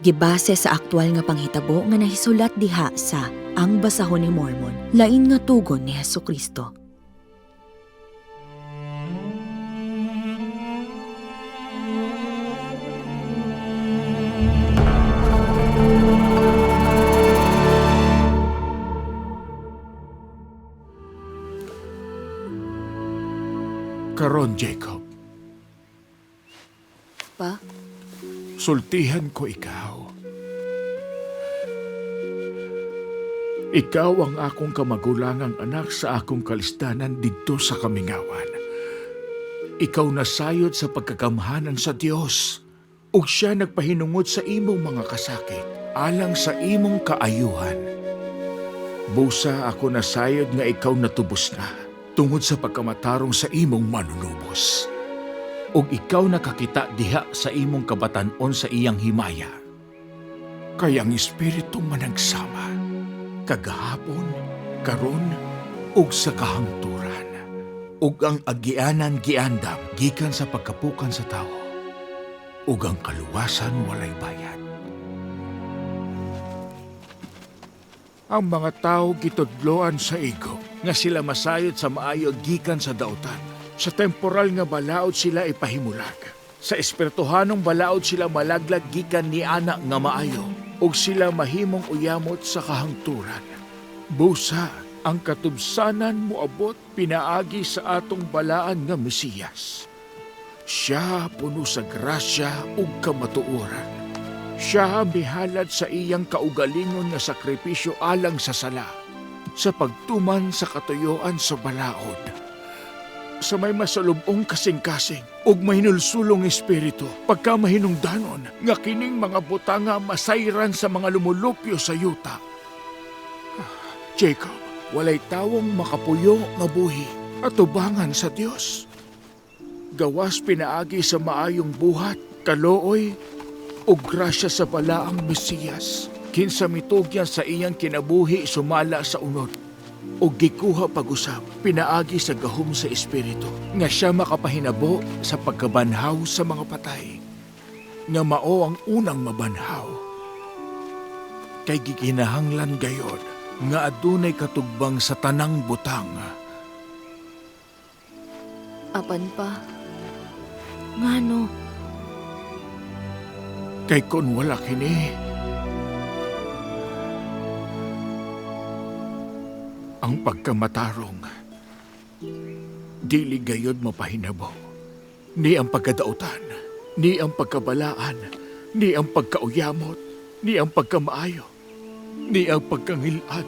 Gibase sa aktual nga panghitabo nga nahisulat diha sa Ang Basahon ni Mormon, lain nga tugon ni Hesukristo. Karon, Jacob, Pa? Sultihan ko ikaw. Ikaw ang akong kamagulangang anak sa akong kalisdanan didto sa kamingawan. Ikaw nasayod sa pagkagamhanan sa Dios, ug siya nagpahinungod sa imong mga kasakit alang sa imong kaayuhan. Busa ako nasayod nga ikaw natubos na tungod sa pagkamatarong sa imong manunubos, ug ikaw nakakita diha sa imong kabatan-on sa iyang himaya. Kay ang espiritu managsama, kagahapon, karon, ug sa kahangturan. Ug ang agianan giandam gikan sa pagkapukan sa tawo. Ug ang kaluwasan walay bayad. Ang mga tao gitudloan sa igo nga sila masayod sa maayo gikan sa dautan. Sa temporal nga balaod sila ipahimulag. Sa espirituhanong balaod sila malaglag gikan ni ana nga maayo ug sila mahimong uyamot sa kahangturan. Busa ang katubsanan moabot pinaagi sa atong balaan nga Mesiyas. Siya puno sa grasya ug kamatuoran. Siya mihalad sa iyang kaugalingon nga sakripisyo alang sa sala, sa pagtuman sa katuyoan sa balaod. Sa may masalubong kasing-kasing ug mahinulsulong espiritu, pagka mahinungdanon nga kining mga butanga masayran sa mga lumulupyo sa yuta. Jacob, walay tawong makapuyo nga buhi at tubangan sa Dios. Gawas pinaagi sa maayong buhat, kalooy, ug grasya sa balaang Mesiyas. Kinsa mitugyan sa iyang kinabuhi sumala sa unod ug gikuha pag-usab pinaagi sa gahom sa espiritu nga siya makapahinabo sa pagkabanhaw sa mga patay nga mao ang unang mabanhaw, kay gikinahanglan gayod nga adunay katugbang sa tanang butang. Apan pa, ngano? Kay kon wala kini, ang pagkamatarong dili gayod mapahinabo, ni ang pagkadautan, ni ang pagkabalaan, ni ang pagkauyamot, ni ang pagkamaayo, ni ang pagkangilad.